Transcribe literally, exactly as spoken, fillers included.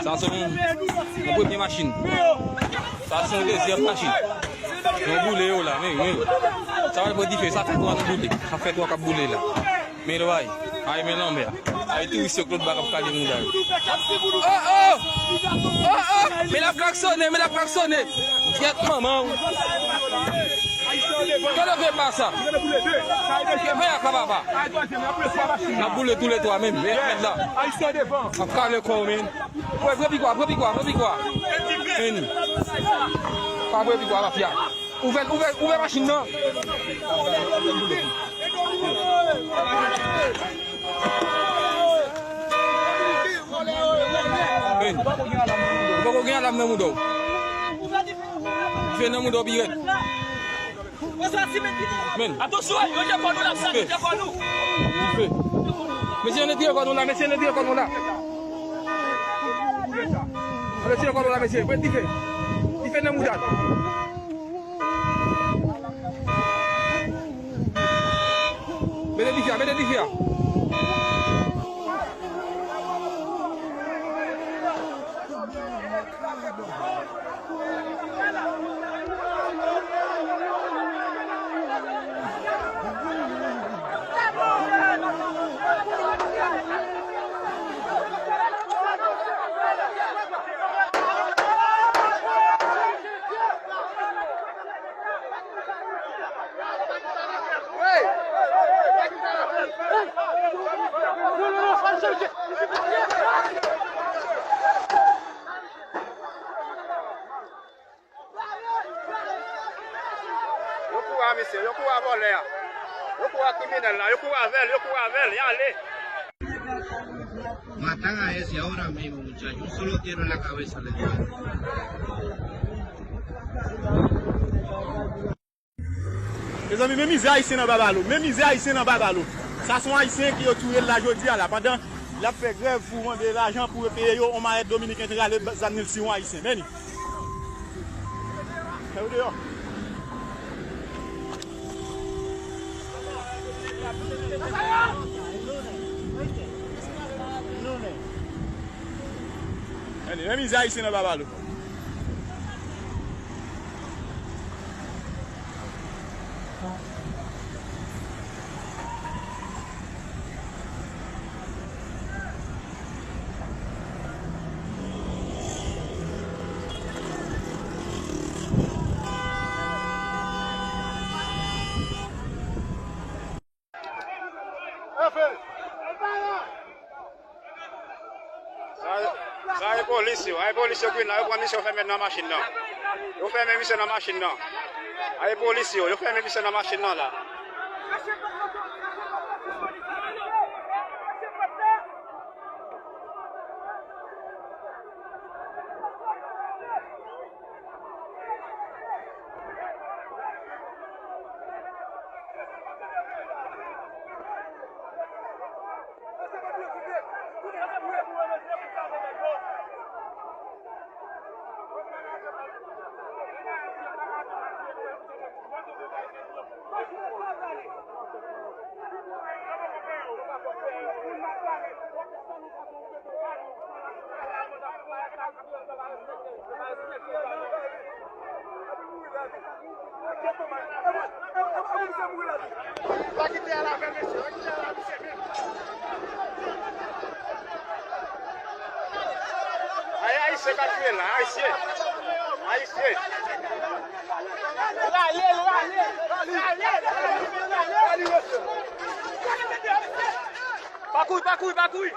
Sa se yon, yon premye machin. Sa se yon dezyèm machin. Nou boule yo la, men, men. Sa pral pran dife, sa fè twa nou boule. Sa fè twa k ap boule la. Men lòy, ay men lanmè. Ay touris yo k lòt bò k ap kale mouda yo. Oh, oh! Oh, oh! Men l ap klaksonnen, men l ap klaksonnen. Gyèt manman w. Ke leve pa sa. Ke fè a ka papa. N ap boule tou le twa menm. Mèt la. Ap kale kò w, men. Wè, pran pikwa, pran pikwa, pran pikwa. Vini. Pa pran pikwa, mafya. Ouvè, ouvè, ouvè machin nan. Vini. Ou poko gen alam nan mouda w. Fè nan mouda w pi rèd. Men. Atansyon, yo tire kò nou la, sa, yo tire kò nou. Dife. Mesye, yo tire kò nou la, mesye, yo tire kò nou la. Yo tire kò nou la, mesye, mete dife. Dife nan mouda. Mete dife a, mete dife a. Yo kouri a misye, yo kouri a vòlè a. Yo kouri a kriminèl la, yo kouri avè l, yo kouri avè l, y ale. Matan a ese ahora mismo, muchacho. Un solo tiro en la cabeza le dio. Mezanmi, men mizè ayisyen nan Babalo. Men mizè ayisyen nan Babalo. Sa se yon ayisyen ke yo touye l la jodi a la. Pandan l ap fè grèv pou mande lajan pou yo peye yo, yon mayèt dominiken te rale zam li sou yon ayisyen. Men li. Fè yo deyò. Men li, men mizè ayisyen nan Babalo. Sa, sa e polis yo. Ay polis yo k vin la, yo pran misye, yo fèmen nan machin nan. Yo fèmen misye nan machin nan. Ay polis yo, yo fèmen misye nan machin nan la. Ay, ayisyen k ap touye la, ayisyen. Ayisyen. Rale l, rale l, rale l, rale l. Pa kouri, pa kouri, pa kouri.